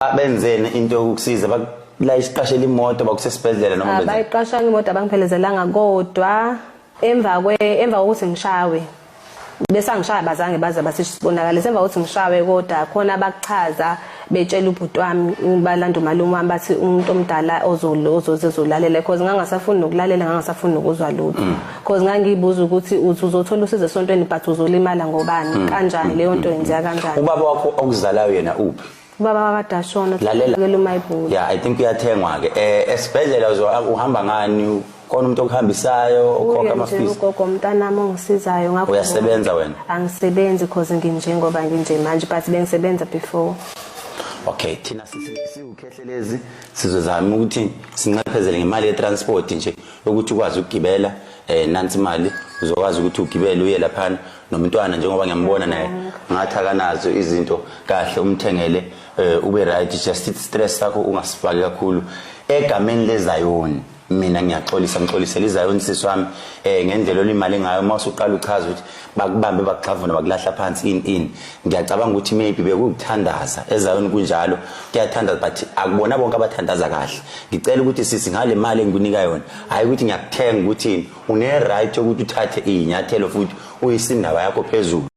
Benzeni into yokukusiza? Bakulayisiqashela imoto, bakusesibhedlela noma benzeni? Abayiqashanga imoto, abangiphelezelanga, kodwa emva kokuthi ngishawe, besangishaya, bazange baze basisibonakalise emva kokuthi ngishawe, kodwa khona bakuchaza betshela ubhuti wami, balanda umalume wami, bathi umuntu omdala ozoze ezolalela, because ngangasafuni nokulalela, ngangasafuni nokuzwa lutho, because ngangiyibuza ukuthi uthi uzothola usizo esontweni, but uzolimala ngobani, kanjani, leyo nto yenzeka kanjani? Ubaba wakho okuzalayo yena uphi? Ubaba wakadashona. Lalela. Umayibhuli. Yeah, I think uyathengwa ke. Esibhedlela uhamba ngani? Khona umuntu okuhambisayo, ukhokha Uye nje ama-fees? Ugogo umntanami ongisizayo ngakho. Uyasebenza wena? Angisebenzi, cause nginjengoba nginje manje, but bengisebenza before. Okay, thina siwukhehlelezi sizozama ukuthi sinxephezele ngemali ye-transport nje, ukuthi ukwazi ukugibela. Nansi imali, uzokwazi ukuthi ugibele uye laphana nomntwana, njengoba ngiyambona naye ngathi akanazo izinto kahle, umthengele, ube right. Just stress sakho ungasifaki kakhulu. Egameni lezayoni, mina ngiyaxolisa, ngixolisela izayoni, sisi wami, ngendlela olimale ngayo. Uma usuqala uchaza ukuthi bakubambe, bakuxhavuna, bakulahla phansi, in in ngiyacabanga ukuthi maybe bekukuthandaza ezayoni, kunjalo, kuyathandaza, but akubona bonke abathandaza kahle. Ngicela ukuthi sisi, ngale mali engikunika yona, hayi ukuthi ngiyakuthenga, ukuthi une right yokuthi uthathe iy'nyathelo futhi uyise indaba yakho phezulu.